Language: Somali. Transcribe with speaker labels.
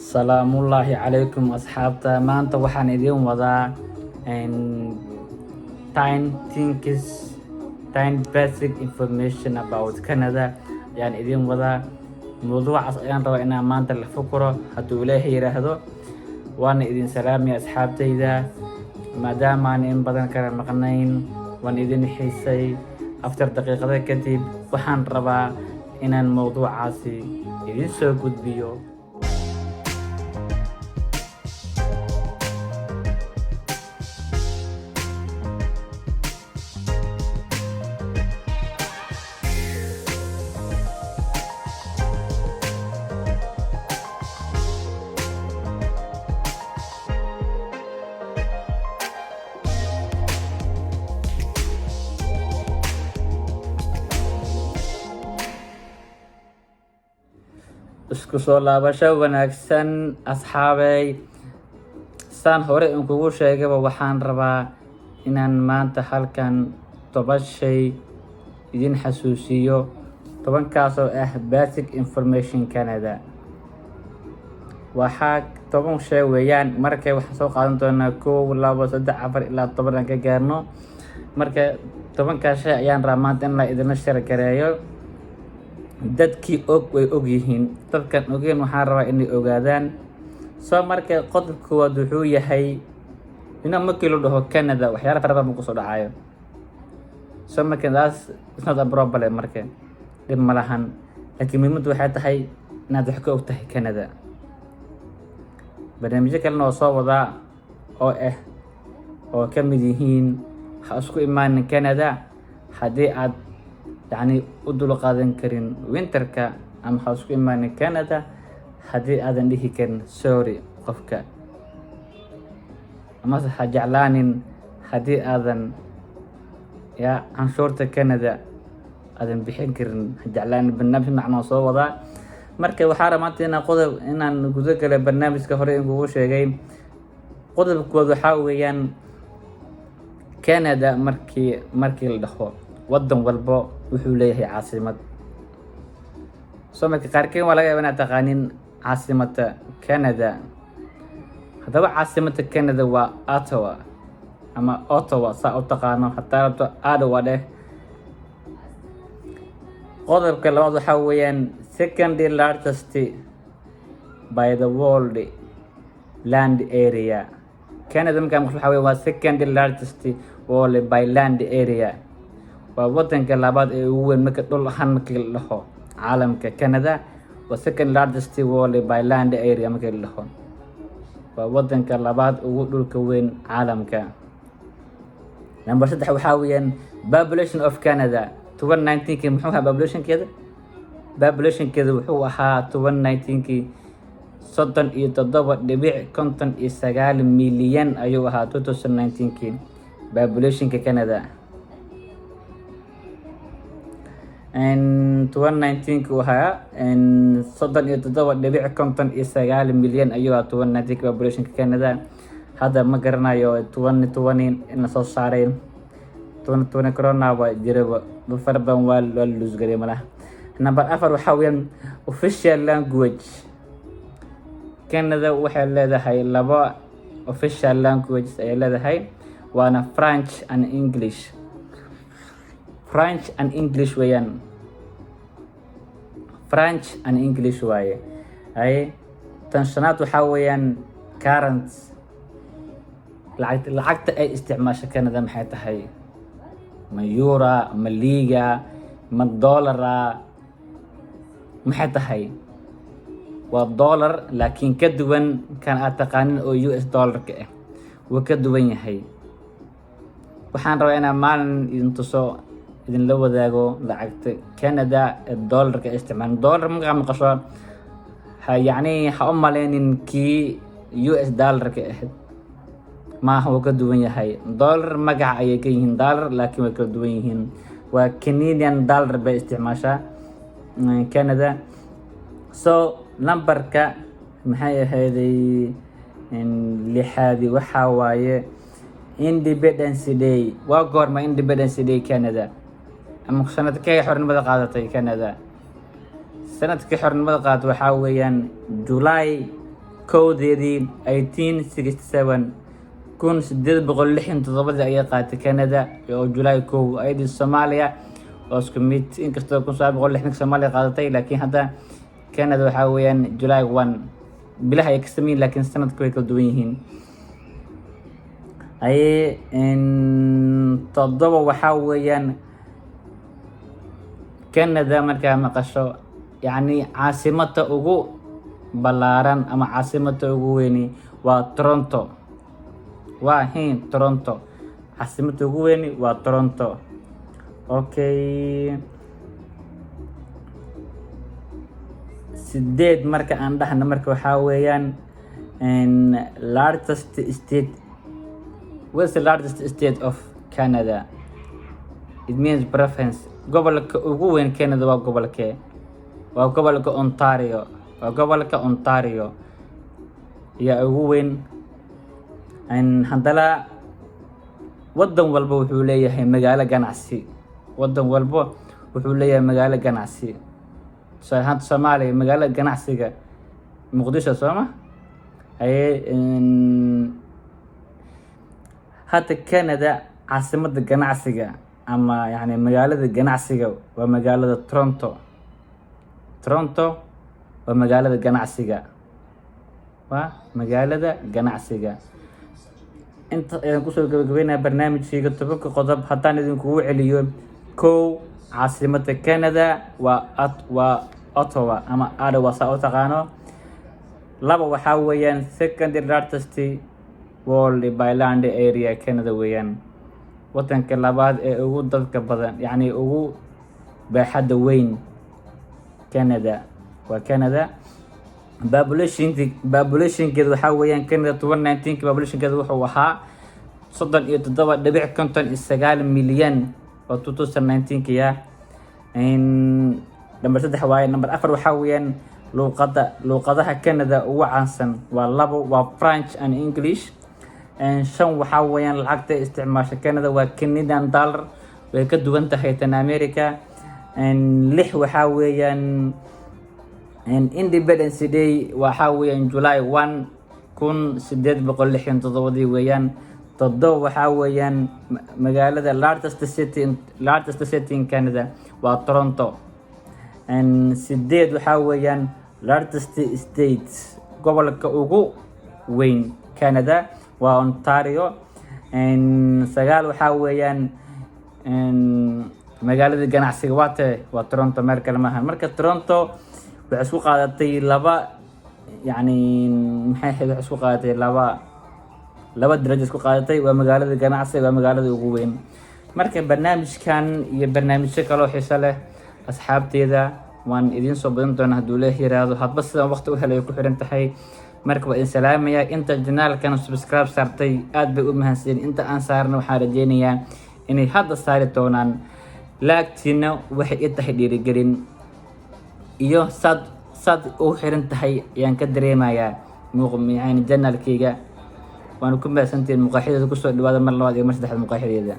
Speaker 1: Salaamullaahi calaykum asxaabta. Maanta waxaan idiin wadaa 10 things, 10 basic information about Canada ayaan idiin wadaa. Mawduucaas ayaan rabaa inaan maanta la fukuro, hadduu Ilaahay yiraahdo. Waana idin salaamaya, asxaabtayda, maadaamaan in badan kala maqnayn. Waan idin xiisay. After daqiiqada kadib waxaan rabaa inaan mawduucaasi idin soo gudbiyo. Isku soo laabasho wanaagsan, asxaabey. Saan hore in kugu sheegaba, waxaan rabaa inaan maanta halkan 10 shay idin xasuusiyo, 10-kaasoo ah basic information Canada. Waxaa 10 shay weeyaan. Marka waxaan soo qaadan doonaa kow, labo, saddex, afar ilaa 10 aan ka gaarno. Marka 10-kaas shay ayaan rabaa maanta in la idinla share gareeyo. Dadkii og way og yihiin, dadkan ogeen waxaan rabaa inay ogaadaan. Soo marka qodobka koowaad wuxuu yahay ina markii la dhaho Canada, waxyaala fara badan ma kusoo dhacayo. So marka that's it's not a problem. Marka dhib ma lahan, laakiin muhiimaddu waxay tahay inaad wax ka og tahay Canada. Barnaamijyo kalena oo soo wadaa oo ah oo ka mid yihiin ha isku imaanin Canada haddii aad yacni u dulqaadan karin winterka, ama ha isku imaanin Canada haddii aadan dhihi karin sorry qofka, amase ha jeclaanin haddii aadan ya canshuurta Canada aadan bixin karin, ha jeclaanin. Barnaamij noocan oo soo wadaa. Marka waxaa rabaa maanta inaan qodob inaan guda galay barnaamijka hore in kugu sheegay. Qodobkood waxaa weeyaan Canada markii la dhaho, waddan walbo wuxuu leeyahay caasimad. Soo marka qaarkeen waa laga yaaba inaad taqaanin caasimada Canada. Haddaba caasimada Canada waa Ottawa ama Ottawa, saa u taqaano, hataa rabto Ottawa dheh. Qodobka labaad waxaa weeyaan second largest by the world land area. Canada markaa maqlo, waxaa weeye waa second largest world by land area. Waa wadanka labaad ee ugu weyn marka dhul ahaan markii la dhaho caalamka. Canada waa second largest world by land area markii la dhaho, waa wadanka labaad ugu dhulka weyn caalamka. Number saddex waxaa weeyaan population of Canada 2019-kii. Muxuu ahaa populationkeeda? Populationkeeda wuxuu ahaa 2019-kii 37.59 milyan ayuu ahaa 2019-kii populationka Canada. 2019-kii uu ahaa 37.59 milyan ayuu ahaa 2019-kii populationka Canada. Hadda ma garanayo 2020 in lasoo saaray. 2020 corona waa jiraba, dad fara badan waa la luusgaray malaha. Number afar waxaa weeyaan official language. Canada waxay leedahay laba official languages ayay leedahay, waana French and English. French and English weeyaan, French and English waaye. Ay tan shanaad waxaa weeyaan currency. Lacagta ay isticmaasho Canada maxay tahay? Ma euro, ma liiga, ma dollara, maxay tahay? Waa dollar, laakiin ka duwan kan aad taqaanin oo US dollarka ah, wuu ka duwan yahay. Waxaan rabaa inaan maalin idin tuso, idinla wadaago lacagta Canada ee dollarka ay isticmaalaan. Dollar markaa maqasho, ha yacni ha u maleynin kii US dollarka ahayd maaha, wuu ka duwan yahay. Dollar magaca ayay ka yihiin dollar, laakiin way kala duwan yihiin. Waa Canadian dollar bay isticmaashaa Canada. So numberka maxay ahayday lixaadi waxaa waaye Independence Day. Waa goorma Independence Day Canada, ama sanadkee xornimada qaadatay Canada? Sanadkii xornimada qaadatay waxaa weeyaan July 1-deedii 1867, 1867-dii ayay qaadatay Canada oo July 1. Ayadii Soomaaliya oo isku mid, inkastoo 1960-ka Soomaaliya qaadatay, laakiin hadda Canada waxaa weeyaan July 1. Bilaha ay ka sameyiin, laakiin sanadka way kala duwan yihiin. Haye, toddoba waxaa weeyaan Canada markaa maqasho, yacni caasimada ugu ballaaran ama caasimada ugu weyni waa Toronto. Waa hin Toronto, caasimada ugu weyni waa Toronto. Okay, sideed marka aan dhahna, marka waxaa weeyaan largest state. What's the largest state of Canada? It means province. Gobolka ugu weyn Canada waa gobolkee? Waa gobolka Ontario. Waa gobolka Ontario ayaa ugu weyn. Haddana wadan walba wuxuu leeyahay magaalo ganacsi. Wadan walba wuxuu leeyahay magaalo ganacsi. Tusaale ahaan, Soomaaliya magaalada ganacsiga Muqdisho, sooma? Haye, hadda Canada caasimada ganacsiga ama yani magaalada ganacsiga waa magaalada Toronto. Toronto waa magaalada ganacsiga, waa magaalada ganacsiga. Inta ayaan kusoo gabagabeynaya barnaamijkayga 10-ka qodob. Haddaan idinkugu celiyo: kow, caasimada Canada waa Ottawa ama Ottawa, saa u taqaano. Laba waxaa weeyaan second largest world by land area, Canada weeyaan wadanka labaad ee ugu dadka badan, yacni ugu baaxadda weyn Canada waa Canada. Populationkeeda waxaa weeyaan Canada 2019-ka populationkeeda wuxuu ahaa 37.59 milyan oo 2019-ka ya. Number saddex waaye. Number afar waxaa weeyaan luuqadaha Canada ugu caansan waa labo, waa French and English. Shan waxaa weeyaan lacagta isticmaasha Canada waa Canadian dollar, way ka duwan tahay tan America. Lix waxaa weeyaan Independence Day waxaa weeyaan July 1, 1867-dii weeyaan. Toddoba waxaa weeyaan magaalada largest city in Canada waa Toronto. Sideed waxaa weeyaan largest state, gobolka ugu weyn Canada waa Ontario. Sagaal waxaa weeyaan magaalada ganacsiga waa tee? Waa Toronto, meel kale maaha. Marka Toronto waxay isku qaadatay laba, yacni maxay ahayd, waxay isku qaadatay laba darajo isku qaadatay. Waa magaalada ganacsiga, waa magaalada ugu weyn. Marka barnaamijkan iyo barnaamijyo kaloo xiiso leh, asxaabteeda, waan idiin soo badin doonaa hadduu leeh yiraahdo, hadba sidaan waqti u helay ku xiran tahay. Marka waa idin salaamayaa. Inta channelkan subscribe saartay aad bay u mahadsanyiin. Inta aan saarna waxaan rajeynayaa inay hadda saari doonaan. Like-tiina waxay i tahay dhiirigelin iyo saad ugu xiran tahay ayaan ka dareemayaa muuq yani channelkayga. Waana ku mahadsantihiin. Muqaaxideeda kusoo dhawaada mar labaad iyo mar saddexaad muqaaxideeda.